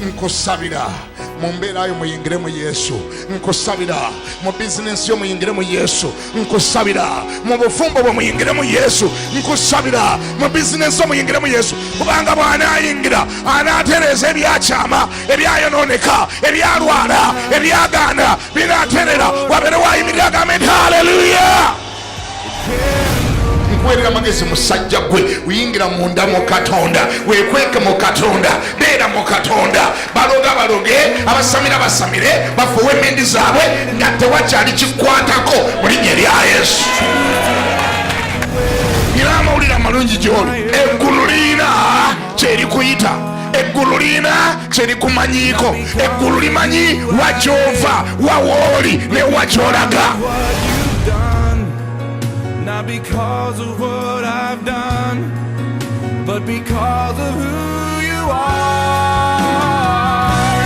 Nkusabira mu mbeera yo muyingire mu Yesu. Nkusabira mu bizinensi yo muyingire mu Yesu. Nkusabira mu bufumbo bwe muyingire mu Yesu. Nkusabira mu bizinensi yo muyingire mu Yesu, kubanga bw'anaayingira anaatereeza ebyakyama, ebyayonooneka, ebyalwala, ebyagaana binaaterera. Wabeere wayimirira agambe nti haleluya. Nkuweerera amagezi musajja gwe, uyingira munda mu Katonda, weekweke mu Katonda, beera mu Katonda. Baloga baloge, abasamira basamire, bafuuwe emindi zaabwe nga tewakyali kikwatako mu linnya erya Yesu. Nina amawulire amalungi gy'oli. Eggulu lirina kyerikuyita, eggulu lirina kyerikumanyiiko, eggulu limanyi wa gy'ova, wa wooli ne wa gy'olaga. What you've done, not because of what I've done, but because of who you are.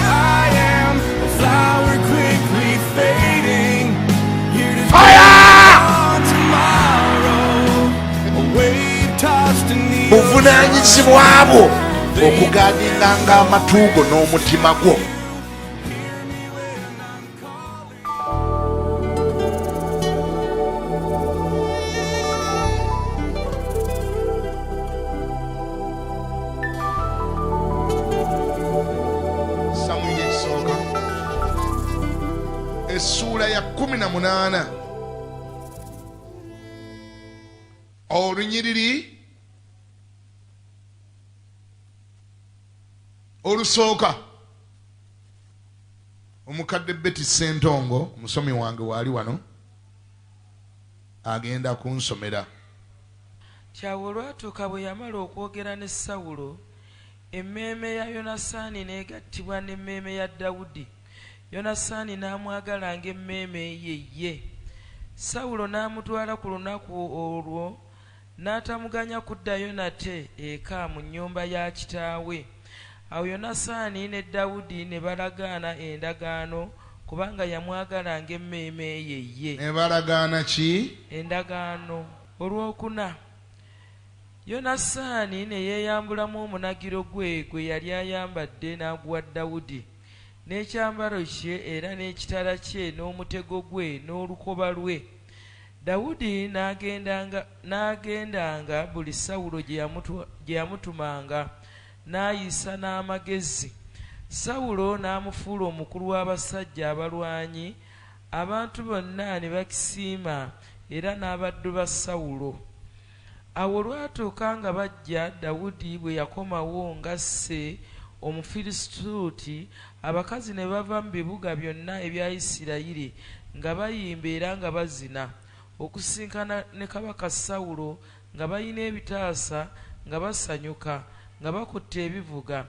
I am a flower quickly fading, here to Fire! on tomorrow, a wave tossed in the Buvunaanyizibwa bwo okugaadinganga amatu go n'omutima gwo. Hear me when I'm calling. Samwiri ekisooka essuula ya 18, olunyiriri olusooka. Omukadde Betty Sentongo, omusomi wange, waali wano agenda kunsomera. Kyawe olwatuuka bwe yamala okwogera ne Sawulo, emmeeme ya Yonasaani n'egattibwa n'emmeeme ya Dawudi, Yonasaani n'amwagala ng'emmeeme ye ye. Sawulo n'amutwala ku lunaku olwo n'atamuganya kuddayo nate eka mu nnyumba ya kitaawe. Awo Yonasaani ne Dawudi ne balagaana endagaano, kubanga yamwagala ng'emmeeme ye ye. Ne balagaana ki? Endagaano. Olwokuna Yonasaani ne yeeyambulamu omunagiro gwe gwe yali ayambadde n'aguwa Dawudi, n'ekyambalo kye era n'ekitala kye n'omutego gwe n'olukoba lwe. Dawudi n'agendanga n'agendanga buli Sawulo gye yamutu- gye yamutumanga, n'ayisa n'amagezi. Sawulo n'amufuula omukulu w'abasajja abalwanyi, abantu bonna ne bakisiima era n'abaddu ba Sawulo. Awo olwatuuka nga bajja, Dawudi bwe yakomawo ng'asse Omufirisuuti, abakazi ne bava mu bibuga byonna ebya Isirayiri nga bayimba era nga bazina okusisinkana ne kabaka Sawulo, nga balina ebitaasa, nga basanyuka, nga bakutte ebivuga.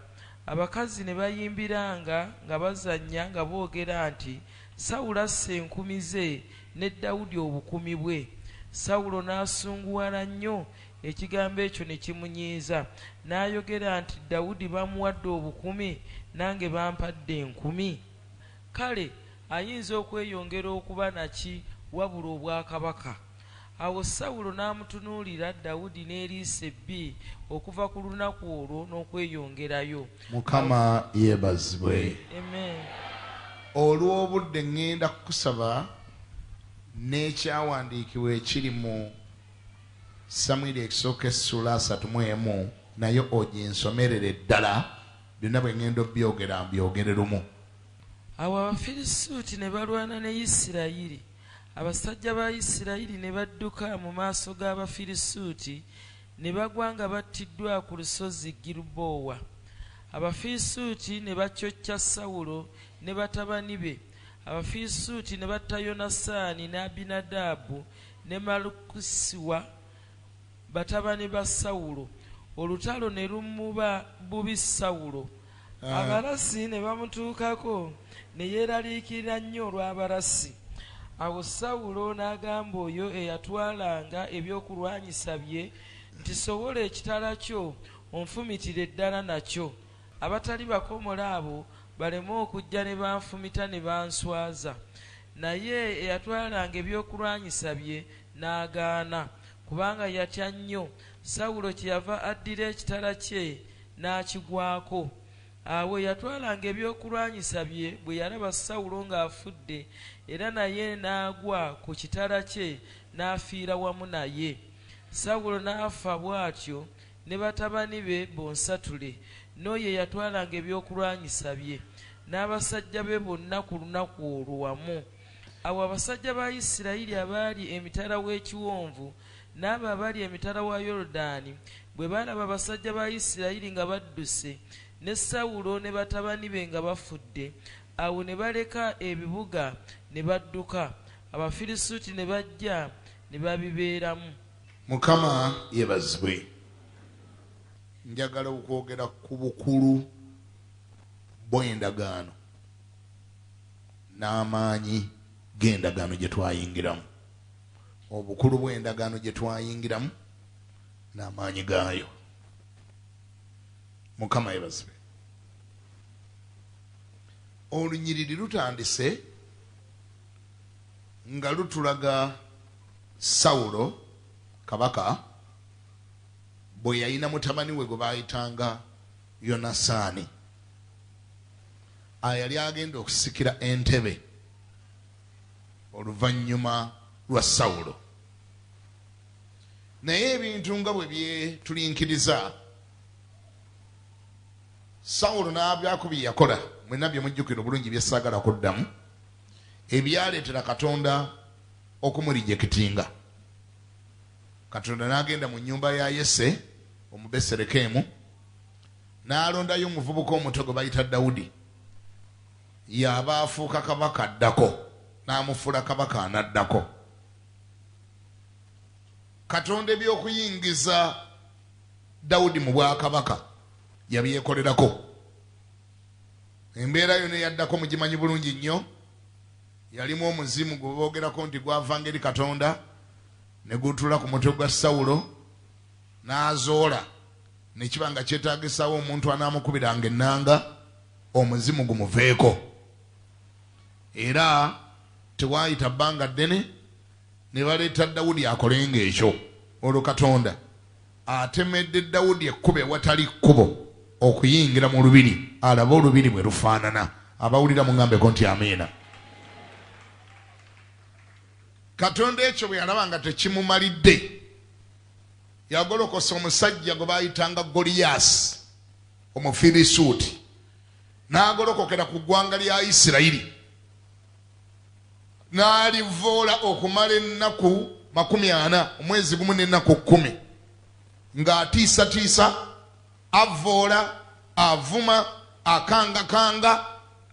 Abakazi ne bayimbiranga nga bazannya nga boogera nti, Sawulo asse enkumi ze, ne Dawudi obukumi bwe. Sawulo n'asunguwala nnyo, ekigambo ekyo ne kimunyiiza. N'ayogera nti, Dawudi bamuwadde obukumi, nange bampadde enkumi? Kale ayinza okweyongera okuba na ki wabula obwakabaka? Awo Sawulo n'amutunuulira Dawudi n'eriiso ebbi okuva ku lunaku olwo n'okweyongerayo. Mukama yeebazibwe. Amen. Olw'obudde ŋŋenda kukusaba n'ekyawandiikibwa ekiri mu Samwiri ekisooka essuula 31 nayo oginsomerere ddala, byonna bwe ŋŋenda obyogera mbyogere lumu. Awo Abafirisuuti ne balwana ne Isirayiri. Abasajja ba Isirayiri ne badduka mu maaso g'Abafirisuuti ne bagwa nga battiddwa ku lusozi Girubowa. Abafirisuuti ne bacocca Sawulo ne batabani be. Abafirisuuti ne batta Yonasaani ne Abinadaabu ne Malukisiwa, batabani ba Sawulo. Olutalo ne lumuba bubi Sawulo. Abalasi ne bamutuukako, ne yeeraliikirira nnyo olw'abalasi. Awo Sawulo n'agamba oyo eyatwalanga ebyokulwanyisa bye nti, Sowola ekitala kyo onfumitire ddala nakyo, abatali bakomole abo baleme okujja ne banfumita ne banswaza. Naye eyatwalanga ebyokulwanyisa bye n'agaana, kubanga yatya nnyo. Sawulo kyeyava addira ekitala kye n'akigwako. Awo yatwalanga ebyokulwanyisa bye bwe yalaba Sawulo ng'afudde, era naye n'agwa ku kitala kye n'afiira wamu naye. Sawulo n'afa bw'atyo ne batabani be bonsatule, n'oyo eyatwalanga ebyokulwanyisa bye, n'abasajja be bonna ku lunaku olwo wamu. Awo abasajja ba Isirayiri abaali emitala w'ekiwonvu n'abo abali emitala wa Yoludaani bwe baalaba abasajja ba Isirayiri nga badduse, ne Sawulo ne batabani be nga bafudde, awo ne baleka ebibuga ne badduka, Abafirisuuti ne bajja ne babibeeramu. Mukama yebazibwe. Njagala okwogera ku bukulu bw'endagaano n'amaanyi g'endagaano gye twayingiramu. Obukulu bw'endagaano gye twayingiramu n'amaanyi gaayo. Mukama yebazibwe. Olunyiriri lutandise nga lutulaga Sawulo kabaka bwe yalina mutabani we gwe baayitanga Yonasaani, ayali agenda okusikira entebe oluvannyuma lwa Sawulo. Naye ebintu nga bwe byetulinkiriza, Sawulo n'abyako bye yakola, mwenna bye mujjukira obulungi bye saagala kuddamu, ebyaleetera Katonda okumulijekitinga. Katonda n'agenda mu nnyumba ya Yese Omubeserekemu, n'alondayo omuvubuka omuto gwe bayita Dawudi, y'aba afuuka kabaka addako, n'amufuula kabaka anaddako. Katonda eby'okuyingiza Dawudi mu bwakabaka yabyekolerako. Embeera yonna eyaddako mugimanyi bulungi nnyo. Yalimu omuzimu gwe boogerako nti gwavanga eri Katonda ne gutuula ku mutwe gwa Sawulo n'azoola, ne kiba nga kyetaagisaawo omuntu anaamukubiranga ennanga omuzimu gumuveeko. Era tewaayita bbanga ddene ne baleeta Dawudi akolenga ekyo. Olwo Katonda atemedde Dawudi ekkubo ewatali kkubo okuyingira mu lubiri alabe olubiri bwe lufaanana. Abawulira muŋŋambeko nti amiina. Katonda ekyo bwe yalaba nga tekimumalidde, yagolokosa omusajja gwe baayitanga Goliyaasi Omufirisuuti, n'agolokokera ku ggwanga lya Isirayiri, n'alivoola okumala ennaku 40, omwezi gumu n'ennaku 10, ng'atiisatiisa, avvoola, avuma, akangakanga,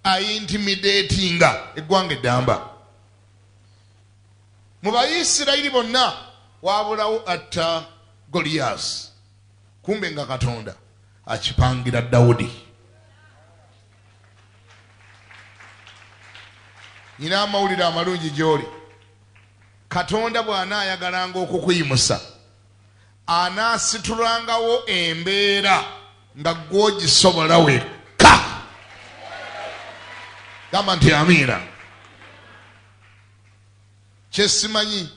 ayintimideetinga eggwanga eddamba. Mu Bayisirayiri bonna wabulawo atta Goliyaasi, kumbe nga Katonda akipangira Dawudi. Nina amawulire amalungi gy'oli. Katonda bw'anaayagalanga okukuyimusa, anaasitulangawo embeera nga gw'ogisobola wekka. Gamba nti amiina. Kyesimanyi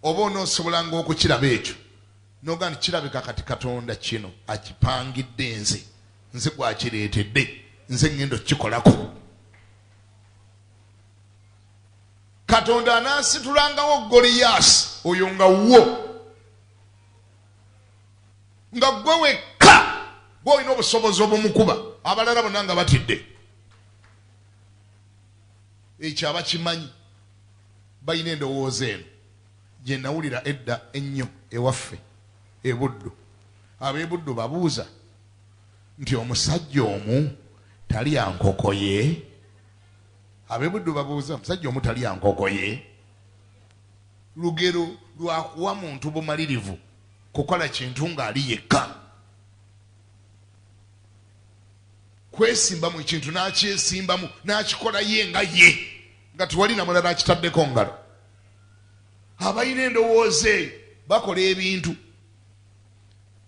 oba onoosobolanga okukiraba ekyo, n'ogamba nti kirabika kati Katonda kino akipangidde nze, nze gwakireetedde, nze ŋŋenda okukikolako. Katonda anaasitulangawo Goliyaasi oyo nga wo, nga ggwe wekka gw'olina obusobozi obumukuba, abalala bonna nga batidde. Ekyo abakimanyi balina endowooza eno gye nawulira edda ennyo ewaffe e Buddu. Ab'e Buddu babuuza nti omusajja omu talya nkoko ye? Ab'e Buddu babuuza omusajja omu talya nkoko ye? Lugero lwa kuwa muntu bumalirivu kukola kintu ng'ali yekka, kwesimba mu kintu n'akyesimbamu n'akikola ye nga ye, nga tewali na mulala akitaddeko ngalo. Abalina endowooza eyo bakola ebintu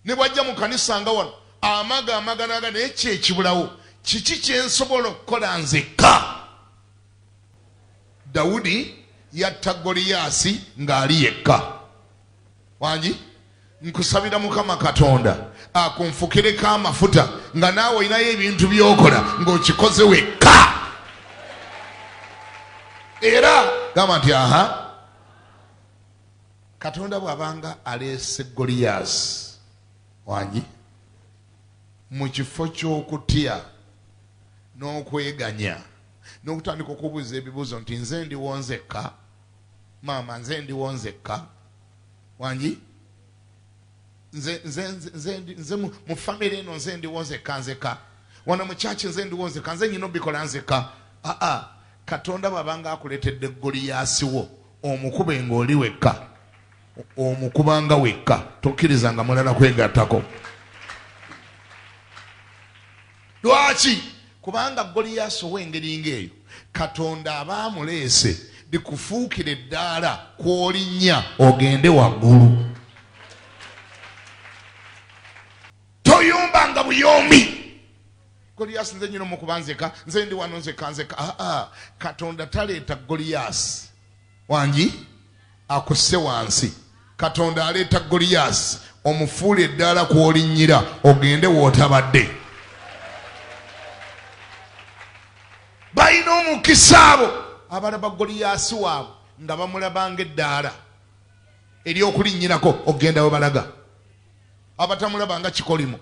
ne bw'ajja mu kanisa nga wano amaga amaganaga, naye ki ekibulawo? Kiki kye nsobola okukola nzekka? Dawudi yatta Goliyaasi ng'ali yekka. Wangi, nkusabira Mukama Katonda Akunfukireko amafuta nga naawe olinayo ebintu by'okola ng'okikoze wekka. Era gamba nti aha, Katonda bw'abanga aleese Goliyaasi wangi mu kifo ky'okutya n'okweganya n'okutandika okubuuza ebibuuzo nti nze ndiwo nzekka, maama nze ndiwo nzekka, wangi nze mu famire eno nze ndiwo nzekka nzekka, wano mu kyaki nze ndiwo nzekka, nze nyina obikola nzekka. Aa, Katonda bw'abanga akuleetedde Goliyaasi wo omukube ng'oli wekka, omukubanga wekka, tokkirizanga mulala kwegattako. Lwaki? Kubanga Goliyaasi ow'engeri ng'eyo Katonda aba amuleese likufuukira eddaala kw'olinnya ogende waggulu. Toyombanga buyombi. Goliyaasi nze nyina omukuba nzeka, nze ndi wano nzeka nzeka. Aa, Katonda taleeta Goliyaasi wangi akusse wansi. Katonda aleeta Goliyaasi omufuule eddaala kw'olinnyira ogende w'otabadde. Balina omukisa abo abalaba Goliyaasi waabwe nga bamulabanga eddaala ery'okulinnyirako okugenda we balaga. Abatamulabanga kikolimo.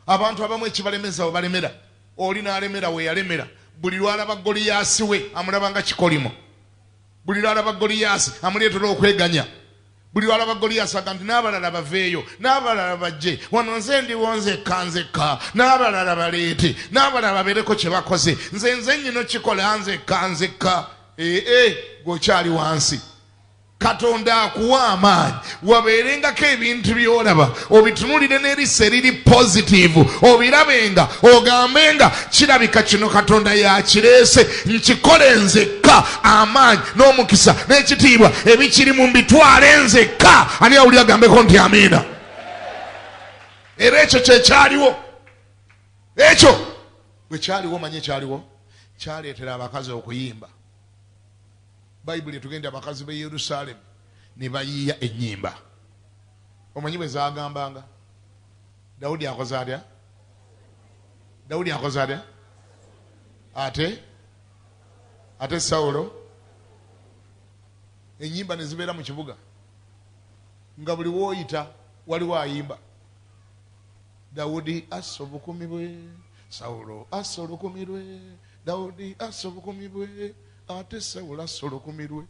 Abantu abamu ekibalemeza we balemera, oli n'alemera we yalemera. Buli lw'alaba Goliyaasi we amulabanga kikolimo. Buli lw'alaba Goliyaasi amuleetera okweganya. Buli lw'alaba Goliyaasi agamba nti n'abalala baveeyo, n'abalala bajje, wano nze ndiwo nzekka nzekka, n'abalala baleete, n'abalala babeereko kye bakoze, nze nze nnyina okikola nzekka nzekka. Ee, gw'okyali wansi. Katonda akuwa amaanyi wabeerengako ebintu by'olaba obitunulire n'eriiso eriri pozitiivu, obirabenga ogambenga kirabika kino Katonda yakireese, nkikole nzekka, amaanyi n'omukisa n'ekitiibwa ebikirimu mbitwale nzekka. Ani awulira agambeko nti amiina? Era ekyo kye kyaliwo. Ekyo bwe kyaliwo, omanye ekyaliwo kyaleetera abakazi okuyimba. Bayibuli etugenda abakazi b'e Yerusaalemi ne bayiiya ennyimba. Omanyi bwe zaagambanga? Dawudi akoze atya? Dawudi akoze atya? Ate Sawulo. Ennyimba ne zibeera mu kibuga nga buli w'oyita waliwo ayimba. Dawudi assa obukumi bwe, Sawulo assa olukumi lwe, Dawudi assa obukumi bwe, ate Sawulo assa olukumi lwe.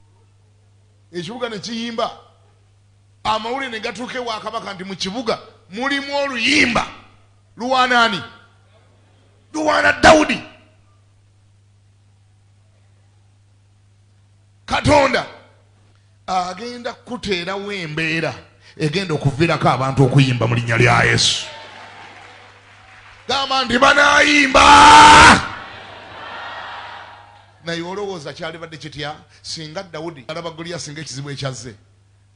Ekibuga ne kiyimba. Amawulire ne gatuuka ewa kabaka nti mu kibuga mulimu oluyimba luwaana ani? Luwaana Dawudi. Katonda agenda kukuteerawo embeera egenda okuviirako abantu okuyimba mu linnya lya Yesu. Gamba nti banaayimba. Naye olowooza kyalibadde kitya singa Dawudi alaba Goliyaasi ng'ekizibu ekyazze,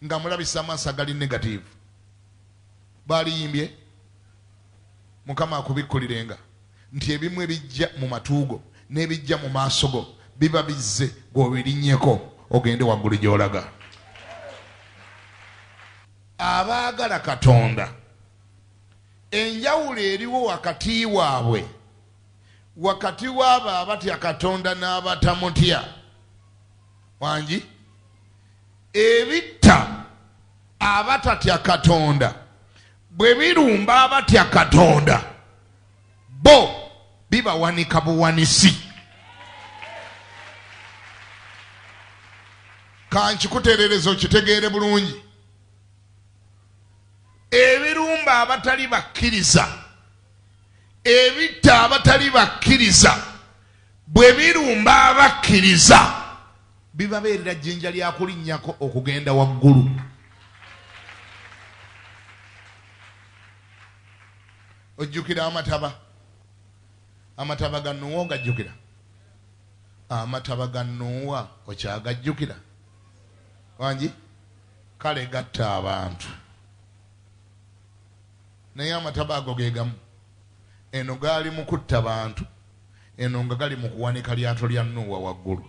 ng'amulabisa amaaso agali negatiivu? Baaliyimbye? Mukama akubikkulirenga nti ebimu ebijja mu matu go n'ebijja mu maaso go biba bizze gw'obirinnyeko ogende waggulu gy'olaga. Abaagala Katonda, enjawulo eriwo wakati waabwe, wakati w'abo abatya Katonda n'abatamutya. Wangi? Ebitta abatatya Katonda bwe birumba abatya Katonda, bo bibawanika buwanisi. Kankikutereereza okitegeere bulungi. Ebirumba abatali bakkiriza, ebitta abatali bakkiriza bwe birumba abakkiriza, bibabeerera jjinja lya kulinnyako okugenda waggulu. Ojjukira amataba? Amataba ga Nuwa ogajjukira? Amataba ga Nuwa okyagajjukira? Wangi? Kale gatta abantu. Naye amataba ago ge gamu. Eno gaali mu kutta bantu, eno nga gali mu kuwanika lyato lya Nuwa waggulu.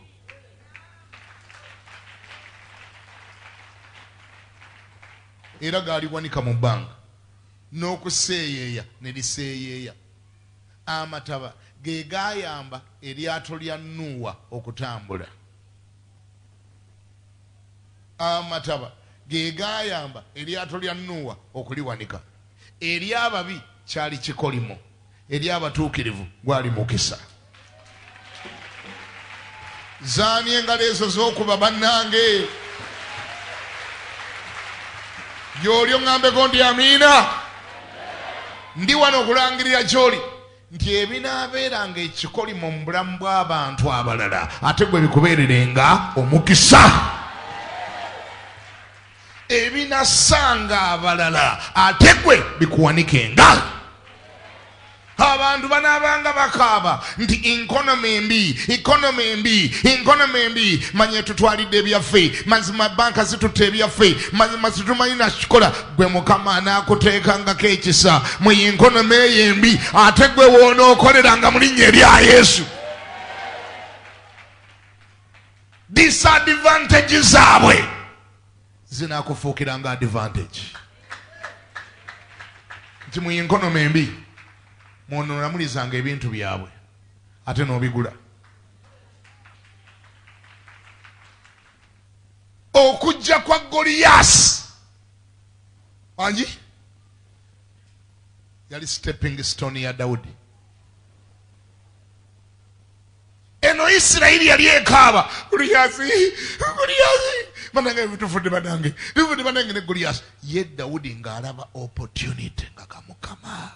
Era gaaliwanika mu bbanga. N'okuseeyeeya ne liseeyeeya. Amataba ge gaayamba eryato lya Nuuwa okutambula. Amataba ge gaayamba eryato lya Nuuwa okuliwanika. Eri ababi kyali kikolimo, eri abatuukirivu gwali mukisa. Zaani engalo ezo z'okuba bannange. Gy'oli oŋŋambeko nti amiina. Ndi wano okulangirira gy'oli nti ebinaabeeranga ekikolimo mu bulamu bw'abantu abalala ate gwe bikubeererenga omukisa. Ebinasanga abalala ate gwe bikuwanikenga. Abantu banaabanga bakaaba nti economy embi, economy embi, economy embi. Manye tutwalidde ebyaffe, mazima banka zitutte ebyaffe, mazima situmanyi nakikola. Gwe Mukama anaakuteekangako ekisa mu economy eyo embi, ate gwe w'onookoleranga mu linnya erya Yesu. Disadvantage zaabwe zinaakufuukiranga advantage. Nti mu economy embi mwonolamulizanga ebintu byabwe ate n'obigula. Okujja kwa Goliyaasi wangi yali stepping stone ya Dawudi. Eno Isirayiri yali ekaaba Goliyaasi, Goliyaasi, banange bitufudde, banange bitufudde, banange ne Goliyaasi. Ye Dawudi ng'alaba opportunity nga ga Mukama.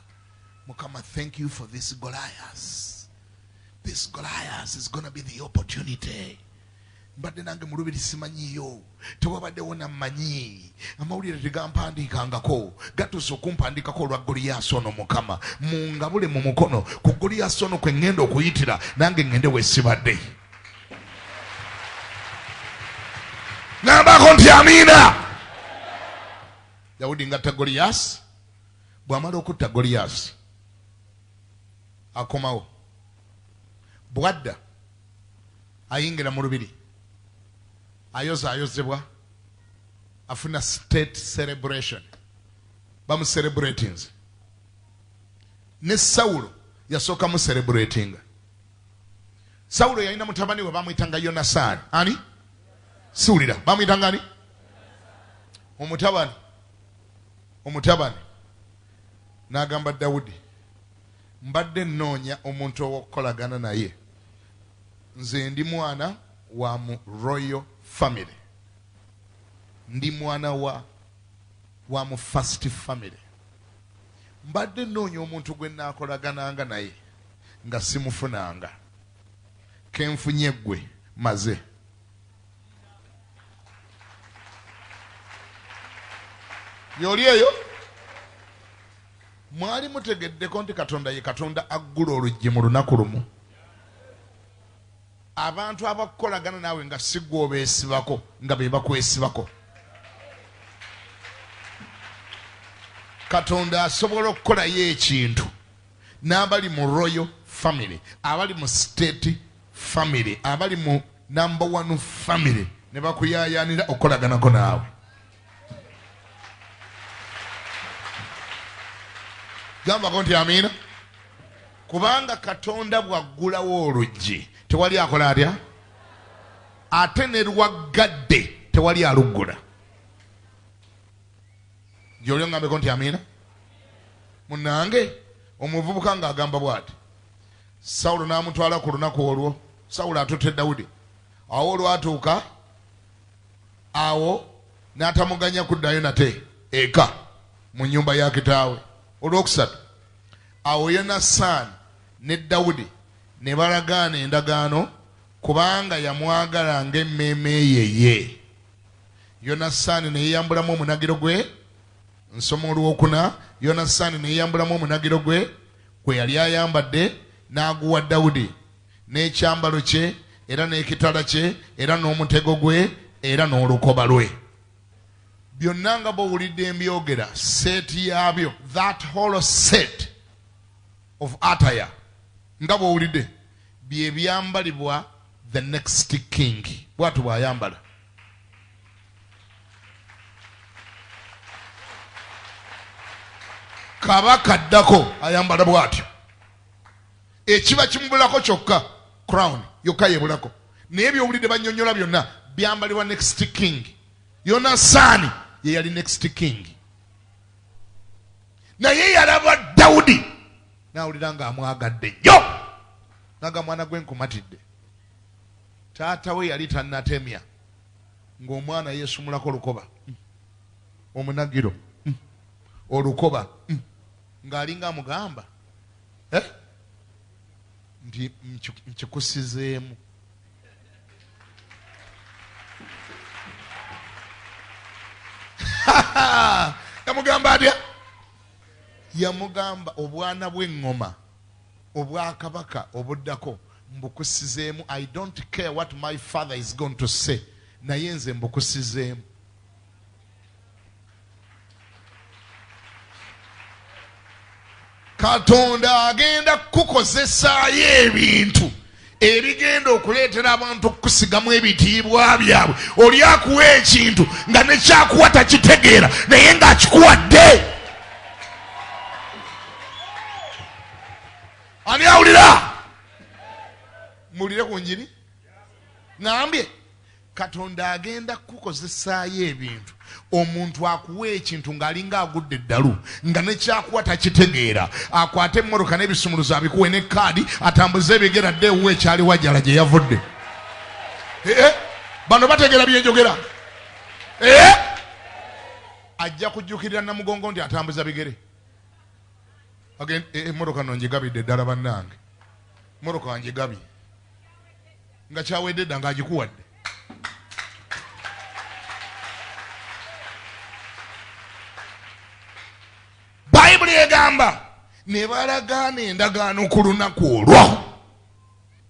Mukama, thank you for this Goliath. This Goliath is going to be the opportunity. Mbadde nange mu lubiri simanyiyo, tewabaddewo nammanyi, amawulire tegampandiikangako, gatuuse okumpandiikako olwa Goliyaasi ono. Mukama mungabule mu mukono ku Goliyaasi ono kwe ŋŋenda okuyitira nange ŋŋende weesibadde. Ŋŋambako nti amiina. Dawudi ng'atta Goliyaasi. Bw'amala okutta Goliyaasi akomawo, bwadda ayingira mu lubiri, ayoza ayozebwa, afuna state celebration, bamucelebratinze. Ne Sawulo yasooka mu celebratinga. Sawulo yalina mutabani we bamuyitanga Yonasaani. Ani siwulira? Bamuyitanga ani? Omutabani, omutabani n'agamba Dawudi, mbadde nnoonya omuntu ow'okukolagana naye. Nze ndi mwana wa mu royal family, ndi mwana wa mu first family. Mbadde nnoonya omuntu gwe nnakolagananga naye nga simufunanga, kenfunye ggwe maze. Yoli eyo mwali mutegeddeko nti Katonda ye Katonda aggula oluggi mu lunaku lumu. Abantu abakukolagana naawe nga si ggwe obeesibako, nga be bakwesibako. Katonda asobola okukolayo ekintu n'abali mu royal family, abali mu state family, abali mu number one family ne bakuyaayaanira okukolaganako naawe. Gambako nti amiina. Kubanga Katonda bw'aggulawo oluggi tewali akola atya, ate ne lwaggadde tewali aluggula. Gy'oli ongambeko nti amiina. Munnange omuvubuka ng'agamba bw'ati, Sawulo n'amutwala ku lunaku olwo. Sawulo atutte Dawudi. Awo olwatuuka awo n'atamuganya kuddayo nate eka mu nnyumba ya kitaawe. Olwokusatu awo Yonasaani ne Dawudi ne balagaana endagaano, kubanga yamwagala ng'emmeeme ye ye. Yonasaani ne yeeyambulamu omunagiro gwe. Nsoma olwokuna. Yonasaani ne yeeyambulamu omunagiro gwe gwe yali ayambadde n'aguwa Dawudi, n'ekyambalo kye era n'ekitala kye era n'omutego gwe era n'olukoba lwe. Byonna nga bw'owulidde mbyogera, set yaabyo, that whole set of attire nga bw'owulidde bye byambalibwa the next king. Bw'atyo bw'ayambala. Kabaka addako ayambala bw'atyo, ekiba kimubulako kyokka crown yokka yebulako, naye byowulidde bannyonnyola byonna byambalibwa next king. Yonasaani ye yali next king, naye yalaba Dawudi n'awulira ng'amwagadde nnyo, naga mwana gwe nkumatidde. Taata we yali tannatemya ng'omwana yeesumulako olukoba, omunagiro, olukoba, ng'alinga amugamba nti nkikusizeemu. Yamugamba atya? Yamugamba obwana bw'eŋŋoma obwakabaka obuddako mbukusizeemu. I don't care what my father is going to say, naye nze mbukusizeemu. Katonda agenda kukozesaayo ebintu ebigenda okuleetera abantu okukusigamu ebitiibwa byabwe. Oli akuwa ekintu nga nekyakuwa takitegeera, naye ng'akikuwadde. Ani awulira? Muwulire ku njiri? Ngambye Katonda agenda kukozesaayo ebintu. Omuntu akuwa ekintu ng'alinga agudde eddalu, nga nekyakuwa takitegeera, akwate emmotoka n'ebisumuluzo abikuwe ne kaadi, atambuze ebigere adde ewuwe ekyali wajala gye yavudde. Bano bategeera byenjogera. Ajja kujjukirira Namugongo nti atambuza bigere. Emmotoka no ngigabidde ddala bannange, emmotoka ngigabye nga kyawedde dda ng'agikuwadde. Bayibuli egamba ne balagaana endagaano ku lunaku olwo.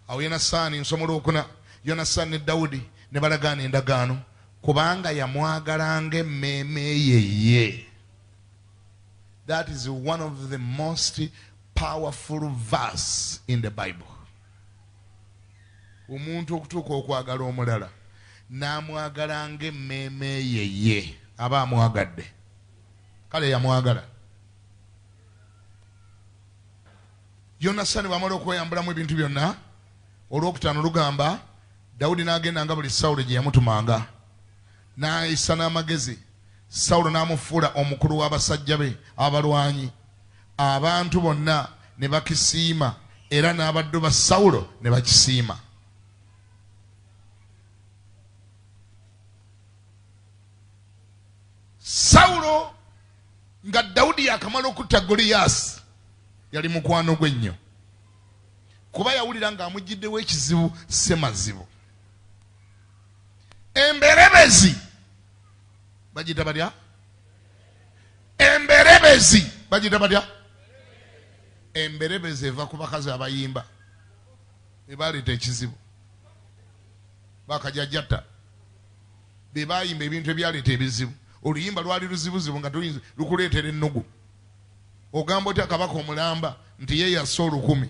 Awo Yonasaani, nsoma olwokuna, Yonasaani ne Dawudi ne balagaana endagaano kubanga yamwagalanga emmeeme ye ye. That is one of the most powerful verse in the Bible. Omuntu okutuuka okwagala omulala n'amwagalanga emmeeme ye ye, aba amwagadde. Kale yamwagala. Yonasaani bw'amala okweyambulamu ebintu byonna, olwokutaano lugamba Dawudi n'agenda nga buli Sawulo gye yamutumanga, n'ayisa n'amagezi. Sawulo n'amufuula omukulu w'abasajja be abalwanyi. Abantu bonna ne bakisiima, era n'abaddu ba Sawulo ne bakisiima. Sawulo nga Dawudi yakamala okutta Goliyaasi, yali mukwano gwe nnyo, kuba yawulira ng'amuggyiddewo ekizibu semazibu. Emberebezi bagiyita batya? Emberebezi bagiyita batya? Emberebezi eva ku bakazi abayimba, ebaleeta ekizibu. Bakajajjatta be bayimba ebintu ebyaleeta ebizibu. Oluyimba lwali luzibuzibu nga lukuleetera ennugu. Ogamba otya kabaka omulamba nti ye yasse 1000,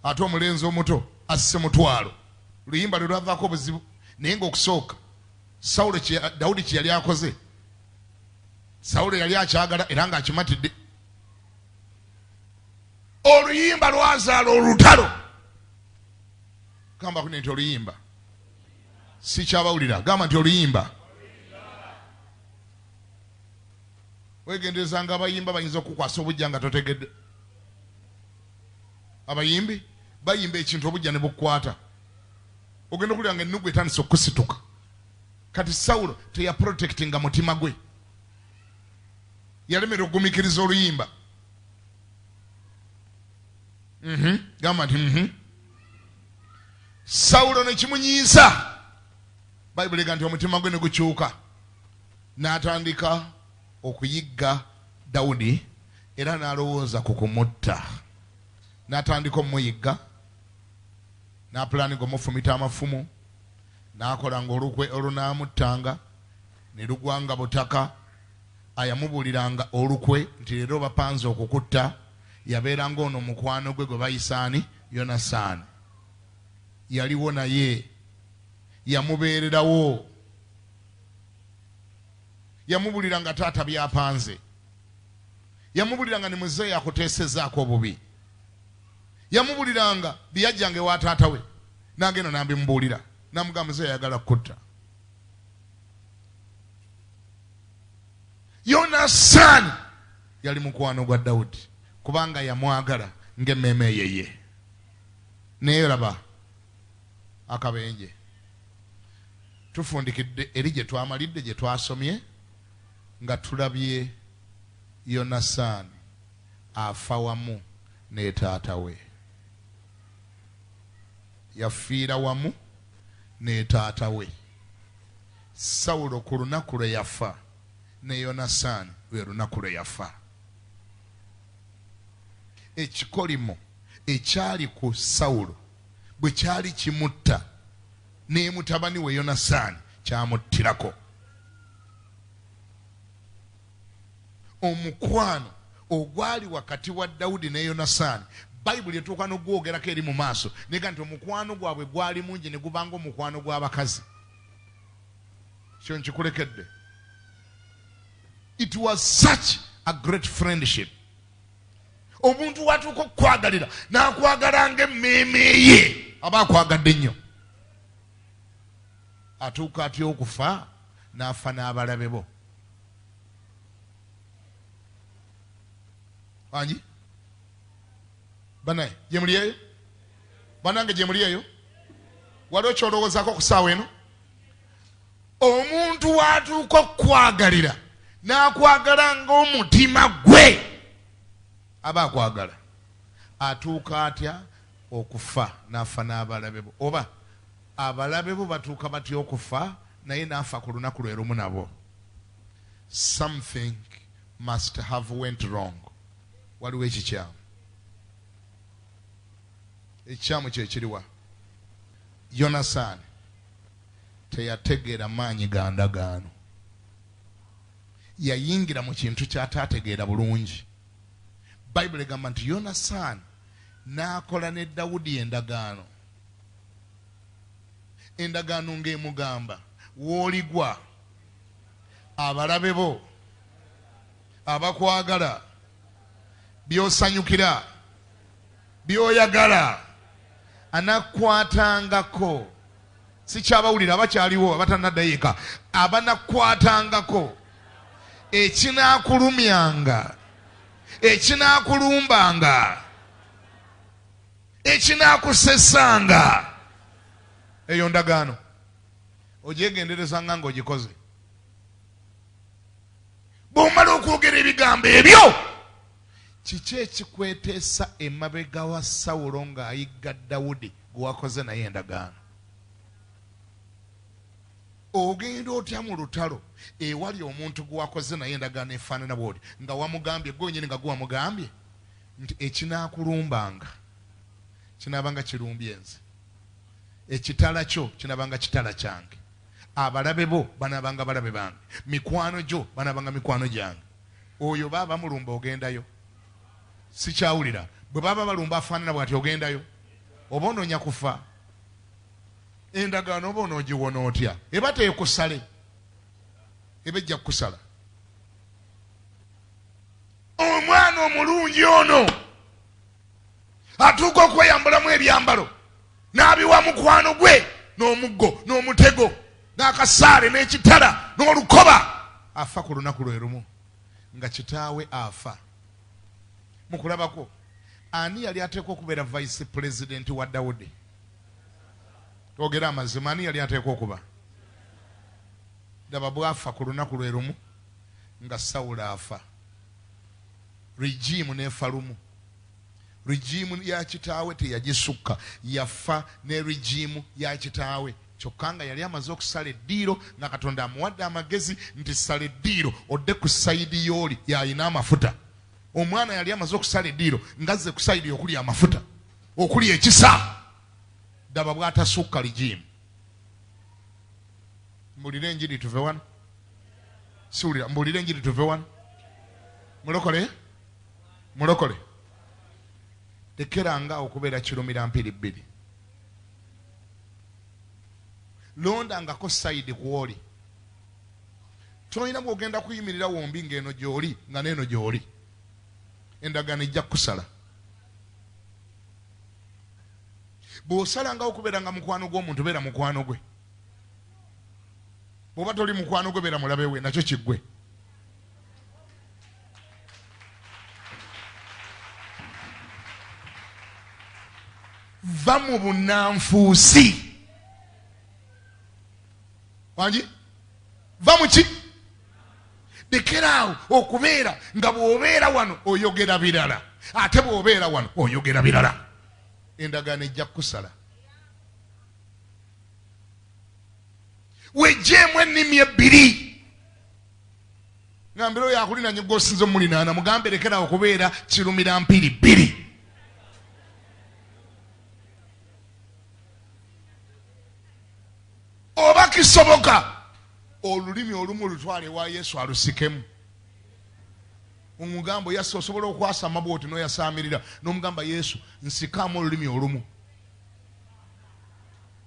ate omulenzi omuto asse 500? Luyimba lwe lwavaako obuzibu. Naye ng'okusooka Sawulo Dawudi kye yali akoze, Sawulo yali akyagala era ng'akimatidde. Oluyimba lwazaala olutalo. Gamba nti oluyimba sikyabawulira, gamba nti oluyimba. Weegenderezanga abayimba, bayinza okukwasa obujja nga totegedde. Abayimbi bayimba ekintu obujja ne bukukwata, ogenda okulira nga ennugu etandise okusituka. Kati Sawulo teyaprotectinga mutima gwe, yalemera okugumikiriza oluyimba. Gamba nti Sawulo ne kimunyiiza. Bayibuli ega nti omutima gwe ne gukyuka, n'atandika okuyigga Dawudi, era n'alowooza ku kumutta. N'atandika omuyigga, n'apulaninga omufumita amafumu, n'akolanga olukwe olunaamuttanga ne lugwanga butaka. Ayamubuuliranga olukwe nti leero bapanze okukutta. Yabeeranga ono mukwano gwe gwe bayisaani Yonasaani, yaliwo naye, yamubeererawo, yamubuuliranga taata byapanze. Yamubuliranga ni muzeeyi akuteesezaako obubi. Yamubuliranga byajjange wa taata we n'agenda n'abimubuulira, n'amugamba muzeeyi ayagala kutta. Yonasaani yali mukwano gwa Dawudi kubanga yamwagala ng'emmeeme yeye. Naye laba akabenje. Tufundikidde eri gye twamalidde, gye twasomye nga tulabye Yonasaani afa wamu ne taata we. Yafiira wamu ne taata we. Sawulo ku lunaku lwe yafa ne Yonasaani lwe lunaku lwe yafa. Ekikolimo ekyali ku Sawulo bwe kyali kimutta ne mutabani we Yonasaani kyamuttirako. Omukwano ogwali wakati wa Dawudi ne Yonasaani, Bayibuli etuuka n'ogwogerako eri mu maaso nega nti omukwano gwabwe gwali mungi ne gubanga omukwano gw'abakazi. Kyo nkikulekedde. It was such a great friendship. Omuntu watuuka okukwagalira n'akwagala ng'emmeeme ye, aba akwagadde nnyo. Atuuka atya okufa n'afa n'abalabe bo. Angi? Banaye, gye muli eyo? Banange gye muli eyo? Waliwo ky'olowoozaako ku ssaawa eno? Omuntu watuuka okukwagalira n'akwagala ng'omutima gwe aba akwagala. Atuuka atya okufa n'afa n'abalabe bo? Oba abalabe bo batuuka batya okufa naye n'afa ku lunaku lwe lumu nabo? Something must have went wrong. Waliwo ekikyamu. Ekikyamu kye kiriwa? Yonasaani teyategeera maanyi ga ndagaano. Yayingira mu kintu ky'ataategeera bulungi. Bayibuli egamba nti Yonasaani n'akola ne Dawudi endagaano. Endagaano ng'emugamba w'oligwa abalabe bo abakwagala by'osanyukira by'oyagala anakwatangako. Sikyabawulira abakyaliwo abatannaddayo eka, abanakwatangako ekinaakulumyanga, ekinakulumbanga, ekinaakusesanga. Eyo ndagaano ogyegenderezanga ng'ogikoze. Bw'omala okwogera ebigambo ebyo, kiki ekikweteesa emabega wa Sawulo ng'ayigga Dawudi gwe wakoze naye endagaano? Ogenda otya mu lutalo ewali omuntu gwe wakoze naye endagaano efaanana bw'oti, nga wamugambye gwe wenyini, nga gwe wamugambye nti ekinakulumbanga kinaabanga kirumbye nze, ekitala kyo kinaabanga kitala kyange, abalabe bo banaabanga balabe bange, mikwano gyo banaabanga mikwano gyange. Oyo baba bamulumba ogendayo? Sikyawulira. Bwe baba balumba afaanana bw'ati ogendayo? Oba onoonya kufa? Endagaano oba onoogiwona otya? Eba teekusale, eba ejja kukusala. Omwana omulungi ono atuuka okweyambulamu ebyambalo n'abiwa mukwano gwe n'omuggo n'omutego n'akasaale n'ekitala n'olukoba. Afa ku lunaku lwe lumu nga kitaawe afa. Mukulabako ani yali ateekwa okubeera vice president wa Dawudi? Twogere amazima, ani yali ateekwa okuba? Daba bw'afa ku lunaku lwe lumu nga Sawulo afa. Rigimu n'efa lumu. Rigimu ya kitaawe teyagisukka, yafa ne rigimu ya kitaawe. Kyokka nga yali amaze okusala eddiiro, nga Katonda amuwadde amagezi nti sala eddiiro odde ku sayidi y'oli y'alina amafuta. Omwana yali amaze okusala eddiiro ng'azze ku sayidi okuli amafuta, okuli ekisa. Daba bw'atasukka rigimu. Mbulire enjiri tuve wano. Siwulira, mbulire enjiri tuve wano. Mulokole? Mulokole. Lekeranga okubeera kirumira mpiri bbiri. Londangako sayidi kw'oli. Tolina bw'ogenda kuyimirira wombi ng'eno gy'oli nga n'eno gy'oli. Endagaano ejja kukusala. Bw'osalangawo okubeeranga mukwano gw'omuntu, beera mukwano gwe. Bw'oba toli mukwano gwe, beera mulabe we, nakyo kiggwe. Va mu bunnanfuusi. Wangi? Va mu ki? Lekeraawo okubeera nga bw'obeera wano oyogera birala, ate bw'obeera wano oyogera birala. Endagaano ejja kukusala. Wejjeemu ennimi ebbiri. Ngambira oyo akulinaanye gw'osinza omulinaana, mugambe lekeraawo okubeera kirumira mpiri bbiri. Oba kisoboka olulimi olumu lutwale ewa Yesu alusikemu. Omugambo Yesu osobola okwasama bw'oti n'oyasaamirira n'omugamba Yesu nsikaamu olulimi olumu.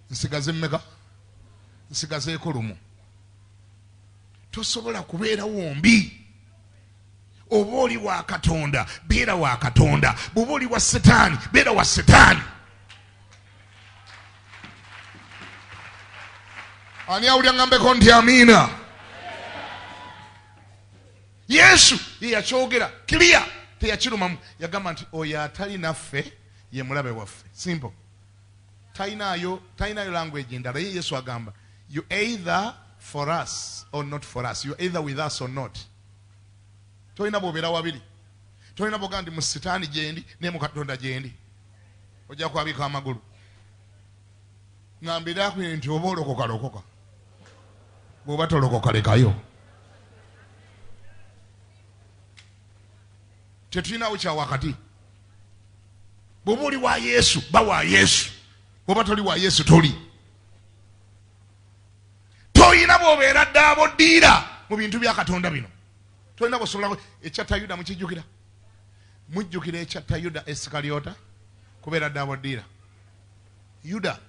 Nsigaze mmeka? Nsigazeeko lumu. Tosobola kubeera wombi. Oba oli wa Katonda, beera wa Katonda. Bw'oba oli wa Setaani, beera wa Setaani. Ani awulira ngambeko nti amiina? Yesu ye yakyogera clear, teyakirumamu. Yagamba nti oyo atali naffe ye mulabe waffe. Simple. Talinayo language endala. Ye Yesu agamba you either for us or not for us. You either with us or not. Tolina bw'obeera wabiri. Tolina bw'ogamba nti mu Sitaani gyendi ne mu Katonda gyendi. Ojja kwabika amagulu. Ngambira nti oba olokoka lokoka, bw'oba tolokoka lekayo. Tetulinawo kya wakati. Bw'oba oli wa Yesu, ba wa Yesu. Bw'oba toli wa Yesu, toli. Toyina bw'obeera ddaabo ddiira mu bintu bya Katonda bino. Tolina bw'osobola. Ekyatta Yuda mukijjukira? Mujjukira ekyatta Yuda Esikalyota kubeera ddaabo ddiira. Yuda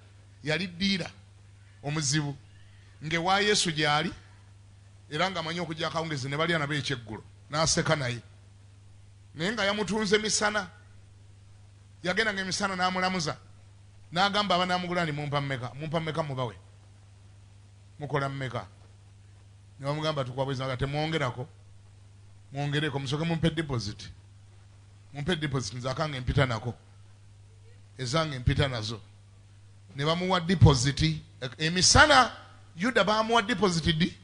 yali ddiira omuzibu ng'ewa Yesu gy'ali, era ng'amanyi okujja akawungezi ne balya nabo ekyeggulo, n'aseka naye. Naye nga yamutunze misana, yagendanga emisana n'amulamuza, n'agamba abanaamugula nti mumpa mmeka, mumpa mmeka mubawe, mukola mmeka? Ne bamugamba tukwabweza nga temwongerako, mwongereko, musooke mumpe deposit, mumpe deposit nze akange mpita nako, ezange mpita nazo. Ne bamuwa deposit emisana. Yuda bamuwa deposit ddi?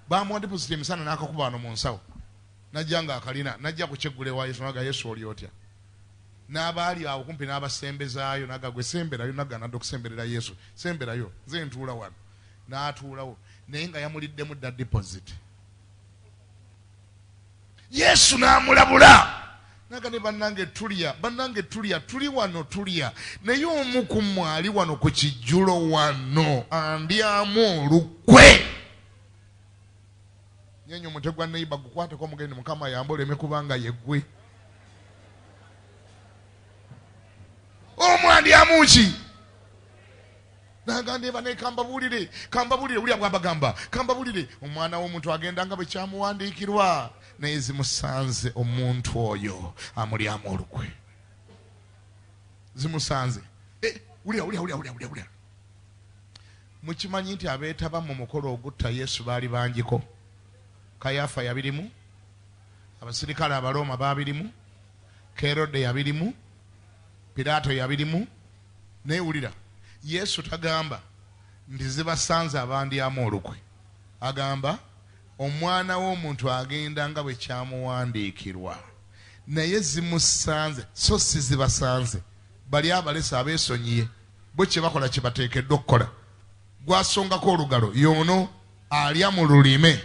Bamuwa deposit emisana n'akakuba wano mu nsawo, najja nga akalina, najja ku kyeggula ewa Yesu, naga Yesu oli otya? N'abaali awo kumpi n'abasembezaayo, naga gwe semberayo, nagaana dda okusemberera Yesu, semberayo nze ntuula wano. N'atuulawo, naye nga yamuliddemu dda deposit. Yesu n'amulabula naga ne bannange tulya, bannange tulya, tuli wano tulya, naye omu ku mmwe ali wano ku kijjulo wano andyamu olukwe. Nyenye omutwe gwa neighbor gukwateko omugende, Mukama yambe oleme kubanga yeggwe. Omu andyamu ki? Nagamba bane kambabulire, kambabulire, ulya bwabagamba kambabulire, omwana w'omuntu agenda nga bwe kyamuwandiikirwa, naye zimusanze omuntu oyo amulyamu olukwe. Zimusanze. Ulya, ulya, ulya, ulya, ulya, ulya. Mukimanyi nti abeetaba mu mukolo ogutta Yesu baali bangiko. Kayafa yabirimu, abasirikale Abaroma babirimu, Kerode yabirimu, Piraato yabirimu. Naye wulira, Yesu tagamba nti zibasanze abandyamu olukwe. Agamba omwana w'omuntu agenda nga bwe kyamuwandiikirwa, naye zimusanze, so si zibasanze. Bali abalese abeesonyiye, bo kye bakola kye bateekeddwa okukola. Gwasongako olugalo y'ono alya mu lulime,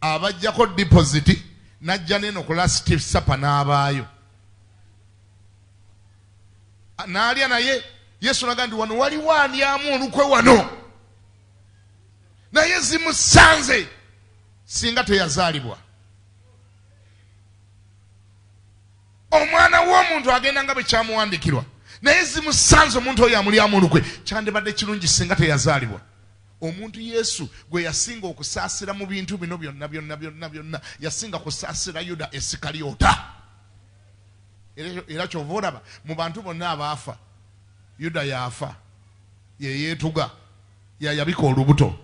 abajjako deposit n'ajja n'eno ku last supper n'abaayo n'alya naye. Yesu n'agamba nti wano waliwo andyamu olukwe wano, naye zimusanze singa teyazaalibwa. Omwana w'omuntu agenda nga bwe kyamuwandiikirwa, naye zimusanze omuntu oyo amulyamu olukwe. Kyandibadde kirungi singa teyazaalibwa. Omuntu Yesu gwe yasinga okusaasira mu bintu bino byonna byonna byonna byonna, yasinga kusaasira Yuda Isikalyota. Era kyova olaba mu bantu bonna abaafa, Yuda yafa, ye yeetuga, yayabika olubuto.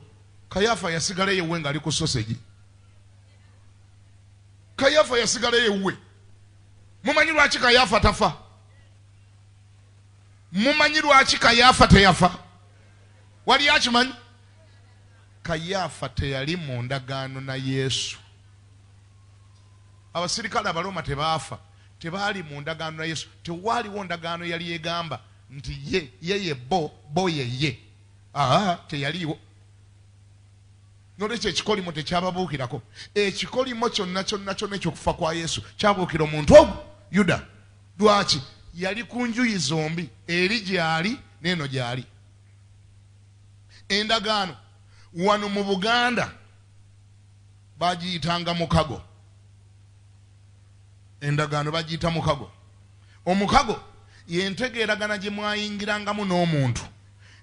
Kayafa yasigala yewwe ng'ali ku sosegi. Kayafa yasigala yewwe. Mumanyi lwaki Kayafa tafa? Mumanyi lwaki Kayafa teyafa? Wali akimanyi? Kayafa teyali mu ndagaano na Yesu. Abasirikale Abaroma tebaafa, tebaali mu ndagaano na Yesu. Tewaaliwo ndagaano yali egamba nti ye ye bo, bo ye ye. Teyaliiwo. Nolwekyo ekikolimo tekyababuukirako. Ekikolimo kyonna kyonna kyonna ekyokufa kwa Yesu kyabuukira omuntu ogwo Yuda. Lwaki? Yali ku njuyi zombi, eri gyali n'eno gyali. Endagaano wano mu Buganda bagiyitanga mukago. Endagaano bagiyita mukago. Omukago yentegeeragana gye mwayingirangamu n'omuntu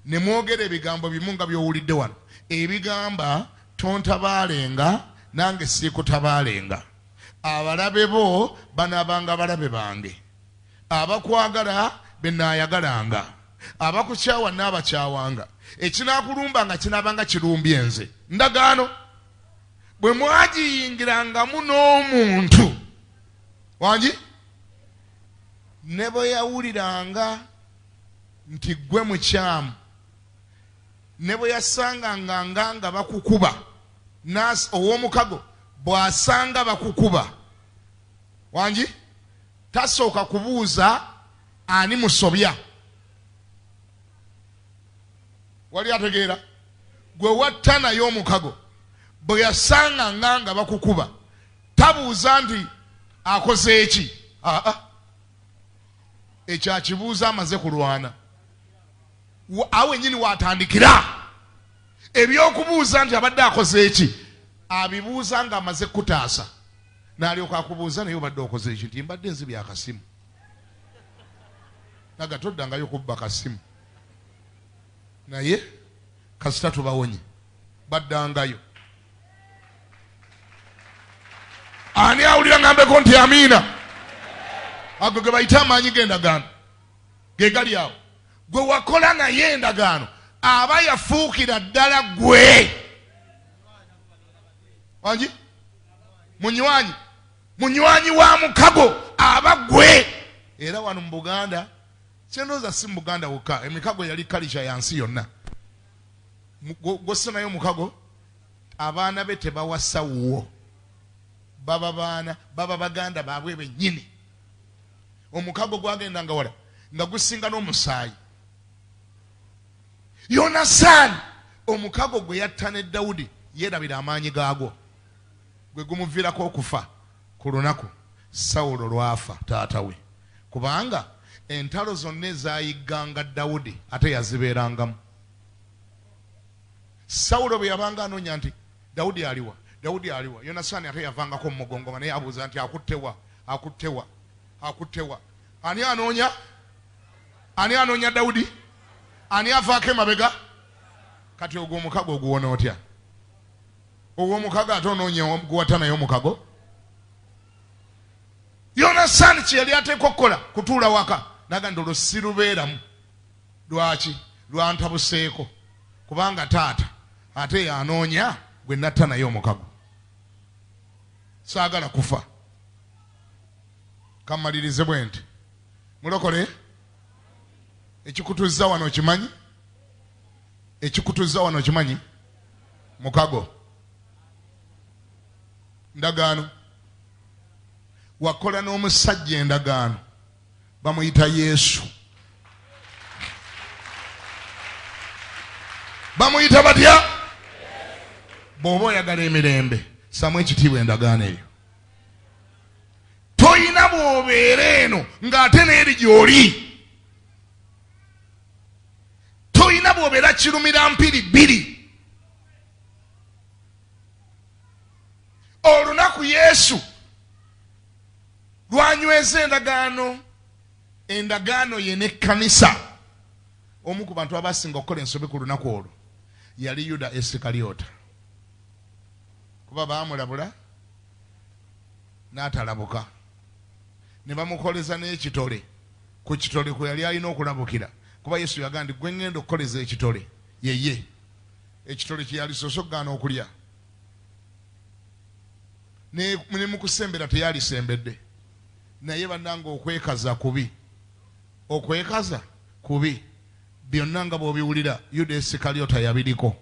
ne mwogera ebigambo bimu nga by'owulidde wano, ebigamba tontabaalenga nange siikutabaalenga, abalabe bo banaabanga balabe bange, abakwagala be naayagalanga, abakukyawa naabakyawanga, ekinaakulumba nga kinaabanga kirumbye nze. Ndagaano bwe mwagiyingirangamu n'omuntu wangi, ne bwe yawuliranga nti ggwe mukyamu, ne bwe yasanganga nga bakukuba, ow'omukago bw'asanga bakukuba wangi, tasooka kubuuza ani musobya. Wali ategeera? Gwe watta naye omukago bwe yasanganga nga bakukuba, tabuuza nti akoze eki. Ekyo akibuuza amaze kulwana. Awo ennyini watandikira ebyokubuuza nti abadde akoze eki, abibuuza nga amaze kutaasa, n'alyoka akubuuza naye obadde okoze eki, nti mbadde nzibye akasimu. Naga toddangayo kubba kasimu, naye kasita tubawonye baddangayo. Ani awulira ngambeko nti amiina? Ago ge bayita amaanyi g'endagaano, ge gali awo. Gwe wakola naye endagaano aba yafuukira ddala gwe. Wangi? Munywanyi, munywanyi wa mukago aba gwe. Era wano mu Buganda, kyendowooza si mu Buganda wokka, emikago yali kalica ya nsi yonna. Gwossa naye omukago, abaana be tebawasa wuwo, baba baana, baba baganda baabwe bennyini. Omukago gwagendanga wala nga gusinga n'omusaayi. Yonasaani omukago gwe yatta ne Dawudi yeerabira amaanyi gaagwo, gwe gumuviirako okufa ku lunaku Sawulo lw'afa taata we, kubanga entalo zonna ezaayigganga Dawudi ate yazibeerangamu. Sawulo bwe yabanga anoonya nti Dawudi aliwa, Dawudi aliwa, Yonasaani ate yavangako mu mugongo nga naye abuuza nti akuttewa, akuttewa, akuttewa. Ani anoonya? Ani anoonya Dawudi? Ani avaako emabega? Kati ogwo omukago oguwona otya? Ogwo omukago ate onoonya guwata naye omukago? Yonasaani kye yali ateekwa okukola kutuula waka, naga nti olwo sirubeeramu. Lwaki? Lwantabuseeko, kubanga taata ate yanoonya gwe natta naye omukago. Saagala kufa. Kamalirize bwe nti, mulokole, ekikutuzza wano okimanyi? Ekikutuzza wano okimanyi? Mukago, ndagaano. Wakola n'omusajja endagaano, bamuyita Yesu. Bamuyita batya? Bw'oba oyagala emirembe, ssamu ekitiibwa endagaano eyo. Toyina bw'obeera eno ng'ate n'eri gy'oli. Toyina bw'obeera kirumira mpiri bbiri. Olunaku Yesu lwanyweza endagaano, endagaano ye n'ekkanisa. Omu ku bantu abasinga okukola ensobi ku lunaku olwo Yali Yuda Isikariota. Kuba baamulabula n'atalabuka. Ne bamukoleza n'ekitole. Ku kitole kwe yali alina okulabukira. Kuba Yesu yagamba nti gwe ŋŋenda okukoleza ekitole yeye. Ekitole kye yalisoose okugaana okulya. Ne mu kusembera teyalisembedde. Naye bannange okwekaza kubi. Okwekaza kubi. Byonna nga bw'obiwulira Yuda Isikariota yabiriko.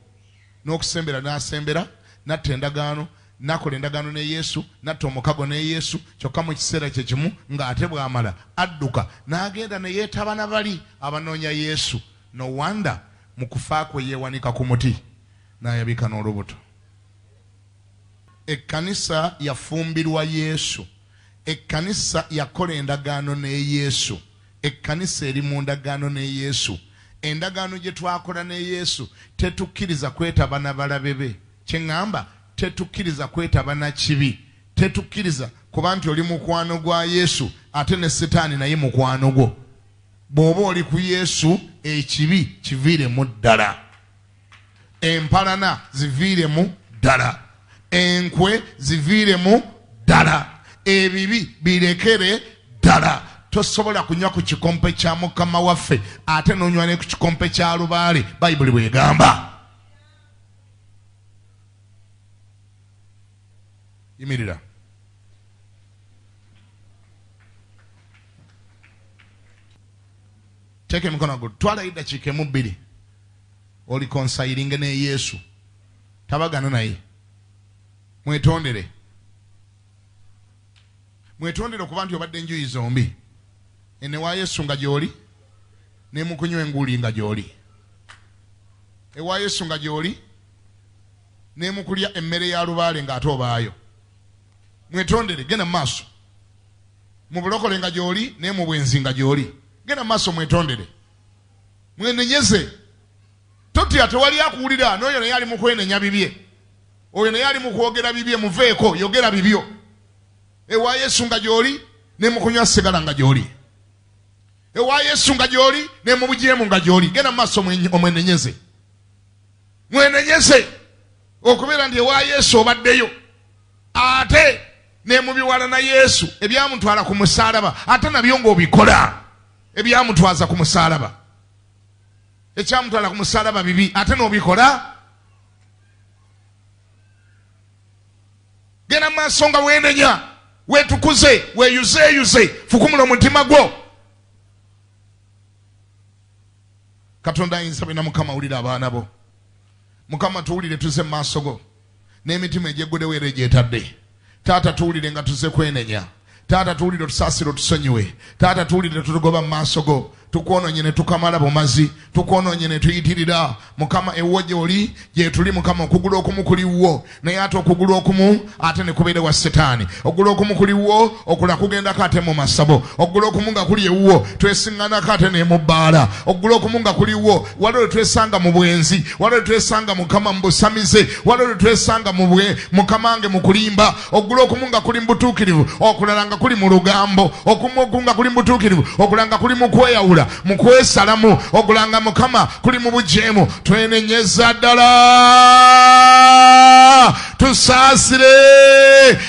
N'okusembera n'asembera, n'atta endagaano, n'akola endagaano ne Yesu, n'atta omukago ne Yesu, kyokka mu kiseera kye kimu ng'ate bw'amala adduka n'agenda ne yeetaba na bali abanoonya Yesu. No wonder mu kufa kwe yeewanika ku muti n'ayabika n'olubuto. Ekkanisa yafumbirwa Yesu. Ekkanisa yakola endagaano ne Yesu. Ekkanisa eri mu ndagaano ne Yesu. Endagaano gye twakola ne Yesu tetukkiriza kwetaba na balabe be. Kye ŋŋamba, tetukkiriza kwetaba na kibi. Tetukkiriza kuba nti oli mukwano gwa Yesu ate ne Setaani naye mukwano gwo. Bw'oba oli ku Yesu, ekibi kiviiremu ddala. Empalana ziviiremu ddala. Enkwe ziviiremu ddala. Ebibi birekere ddala. Tosobola kunywa ku kikompe kya Mukama waffe ate n'onywa ne ku kikompe kya lubaale, Bayibuli bw'egamba. Yimirira. Teeka emikono gwo, twalayo eddakiika emu bbiri olikonsayiringe ne Yesu. Tabagana naye. Mwetondere. Mwetondere okuba nti obadde enjuyi zombi. Ene wa Yesu nga gy'oli, ne mu kunywa enguuli nga gy'oli. Ewa Yesu nga gy'oli, ne mu kulya emmere ya lubaale ng'ate obaayo. Mwetondere, genda mu maaso. Mu bulokole nga gy'oli, ne mu bwenzi nga gy'oli. Genda mu maaso mwetondere. Mwenenyeze. Totya, tewali akuwulira, n'oyo naye ali mu kwenenya bibye. Oyo naye ali mu kwogera bibye, muveeko, yogera bibyo. Ewa Yesu nga gy'oli, ne mu kunywa sigala nga gy'oli. Ewa Yesu nga gy'oli, ne mu bujeemu nga gy'oli. Genda mu maaso omwenenyeze. Mwenenyeze okubeera nti ewa Yesu obaddeyo. Ate ne mu biwala na Yesu ebyamutwala ku musaalaba, ate nabyo ng'obikola. Ebyamutwaza ku musaalaba. Ekyamutwala ku musaalaba bibi, ate n'obikola. Genda mu maaso nga weenenya, weetukuze, weeyuzeeyuze, fukumula omutima gwo. Katonda ayinza byonna. Mukama wulira abaana bo. Mukama tuwulire tuze mu maaso go n'emitima egyeggudewo era egyetadde. Taata tuwulire nga tuze kwenenya. Taata tuwulire otusaasire otusonyiwe. Taata tuwulire tutugoba mu maaso go. Tukwonoonye ne tukamala bumazi, tukwonoonye ne tuyitirira. Mukama ewuwo gy'oli gye tuli. Mukama okugulu okumu kuli wuwo, naye ate okugulu okumu ate ne kubeera wa Setaani. Okugulu okumu kuli wuwo, okulala kugendako ate mu masabo. Okugulu okumu nga kuli ewuwo, twesiŋŋanako ate ne mu bbaala. Okugulu okumu nga kuli wuwo, waliwo lwe twesanga mu bwenzi, waliwo lwe twesanga Mukama mu busamize, waliwo lwe twesanga mu bwe Mukama nge mu kulimba. Okugulu okumu nga kuli mu butuukirivu, okulala nga kuli mu lugambo. Okumu nga kuli mu butuukirivu, okulala nga kuli mu kweyawula, mu kwesalamu, okulala nga Mukama kuli mu bujeemu. Twenenyeza ddala, tusaasire,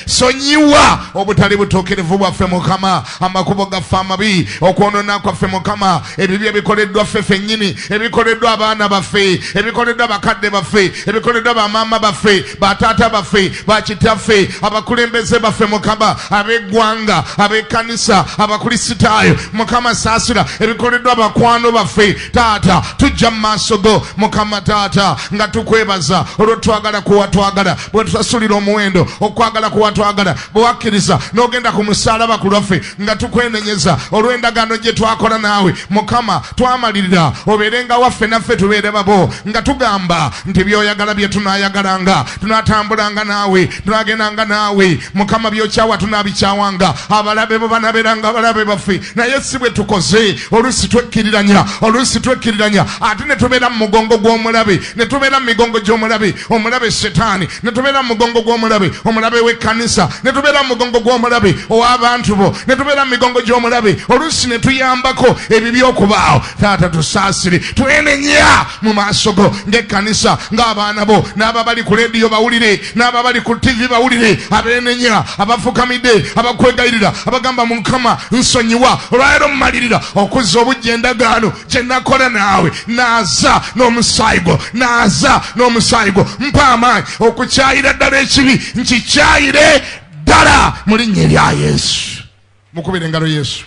sonyiwa obutali butuukirivu bwaffe Mukama, amakubo gaffe amabi, okwonoona kwaffe Mukama, ebibi ebikoleddwa ffe ffennyini, ebikoleddwa abaana baffe, ebikoleddwa bakadde baffe, ebikoleddwa bamaama baffe, bataata baffe, bakitaffe, abakulembeze baffe Mukama, ab'eggwanga, ab'ekkanisa, abakristaayo Mukama saasira ebikoleddwa bakwano baffe. Taata tujja mu maaso go Mukama taata nga tukwebaza olw'otwagala kuwa twagala, bwe tusasulira omuwendo okwagala kuwa twagala, bwe wakkiriza n'ogenda ku musaalaba ku lwaffe, nga tukwenenyeza olw'endagaano gye twakola naawe Mukama. Twamalirira obeerenga waffe naffe tubeere babo, nga tugamba nti by'oyagala bye tunaayagalanga, tunaatambulanga naawe, tunagendanga naawe Mukama. By'okyawa tunaabikyawanga, abalabe bo banabeeranga abalabe baffe. Naye si bwe tukoze. Oluusi twekkiriranya, oluusi twekkiriranya ate ne tubeera mu mugongo gw'omulabe, ne tubeera mu migongo gy'omulabe, omulabe Setaani, ne tubeera tubeera mu mugongo gw'omulabe, omulabe w'ekkanisa, ne tubeera mu mugongo gw'omulabe ow'abantu bo, ne tubeera mu migongo gy'omulabe, oluusi ne tuyambako ebibi okubaawo. Taata tusaasire, twenenya mu maaso go ng'ekkanisa, ng'abaana bo, n'ababali ku leediyo bawulire, n'ababali ku TV bawulire, abeenenya, abafukamidde, abakwegayirira, abagamba Mukama nsonyiwa, olwaleero mmalirira okuzza obujja endagaano gye nakola naawe, naaza n'omusaayi gwo, naaza n'omusaayi gwo, mpa amaanyi okukyayira ddala ekibi, nkikyayire ddala mu linnya erya Yesu. Mukubire engalo Yesu.